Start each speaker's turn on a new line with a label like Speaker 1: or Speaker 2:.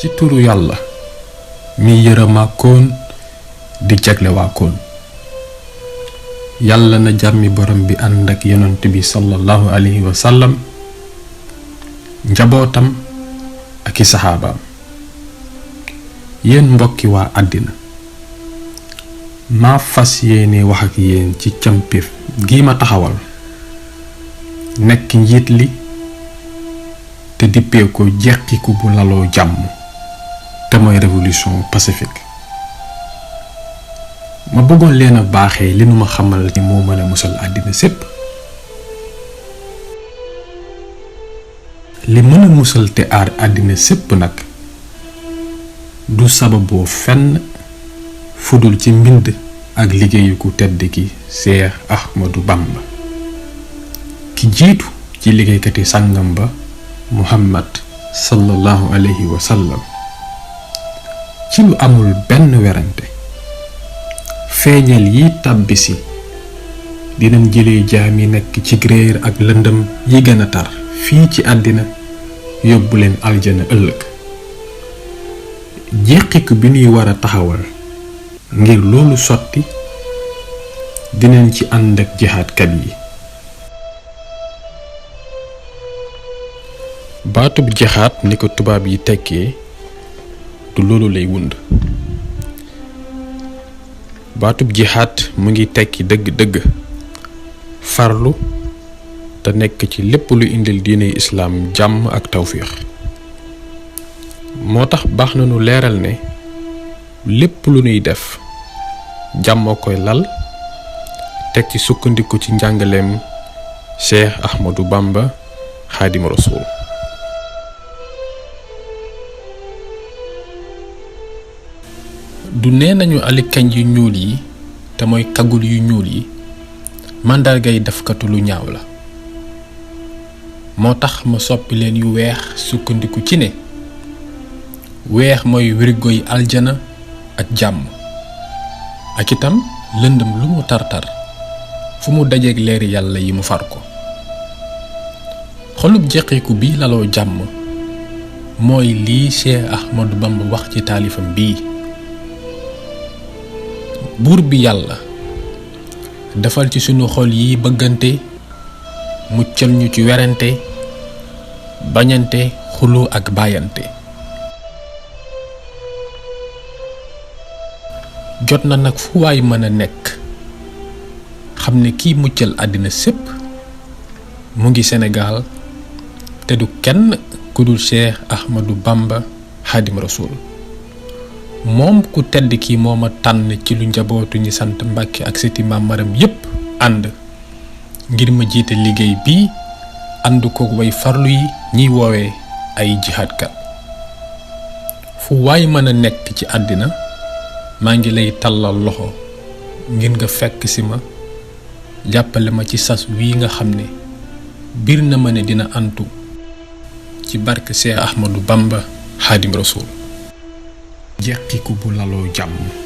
Speaker 1: ci turu yàlla mi yërëmaakoon di jaglewaakoon. yàlla na jàmmi borom bi ànd ak yonent bi sallallahu alayhi wa sallam, njabootam ak i saxaabaam. yéen mbokki waa àddina, maa fas yéene wax ak yéen ci campif gi ma taxawal nekk njiit li te dippee ko jeqiku bu laloo jàmm te mooy révolution pacifique. ma bëggoon leen a baaxee li nu ma xamal ni moo mën a musal àddina sépp. li mën a musal te aar àddina sépp nag du sababoo fenn fudul ci mbind ak liggéeyu ku tedd ki Seex Ahmadu Bamba, ki jiitu ci liggéeykati sàngam ba Muhammad sallallahu alayhi wa sallam. ci lu amul benn werante, feeñal yi tàbbisi dinañ jëlee jaam yi nekk ci réer ak lëndëm yi gën a tar fii ci àddina yóbbu leen aljana ëllëg. jeqiku bi ñuy war a taxawal ngir loolu sotti dinañ ci ànd ak jihaadkat yi. baatub jihaad ni ko tubaab yi tekkee du loolu lay wund. baatub jihaad mu ngi tekki dëgg-dëgg farlu te nekk ci lépp lu indil diine islaam jàmm ak tawfiix. moo tax baax na nu leeral ne lépp lu nuy def jàmmoo koy lal, teg ci sukkandiku ci njàngaleem Seex Ahmadu Bamba Xaadimu Rasuul. du nee nañu alikañ yu ñuul yi te mooy kagul yu ñuul yi màndargay defkatu lu ñaaw la. moo tax ma soppi leen yu weex sukkandiku ci ne weex mooy wirgoy aljana ak jàmm, ak itam lëndëm lu mu tartar fu mu dajeeg leeri yàlla yi mu far ko. xolub jeqiku bi laloo jàmm mooy lii Seex Ahmadu Bamba wax ci taalifam bii. buur bi yàlla defal ci sunu xol yi bëggante, muccal ñu ci werante, bañante, xuloo ak bàyyante. jot na nag fu waay mën a nekk xam ne kii muccal àddina sépp mu ngi Sénégal te du kenn ku dul Seex Ahmadu Bamba Xaadimu Rasuul. moom ku tedd ki moo ma tànn ci lu njabootu ñi sant Mbàkke ak sëti Maam Maram yépp ànd ngir ma jiite liggéey bii, ànd ko way farlu yi ñiy woowee ay jihaadkat. fu waay mën a nekk ci àddina maa ngi lay tàllal loxo ngir nga fekk si ma, jàppale ma ci sas wii nga xam ne biir na ma ne dina antu ci barke Seex Ahmadu Bamba Xaadimu Rasuul. jeqiku bu laloo jàmm.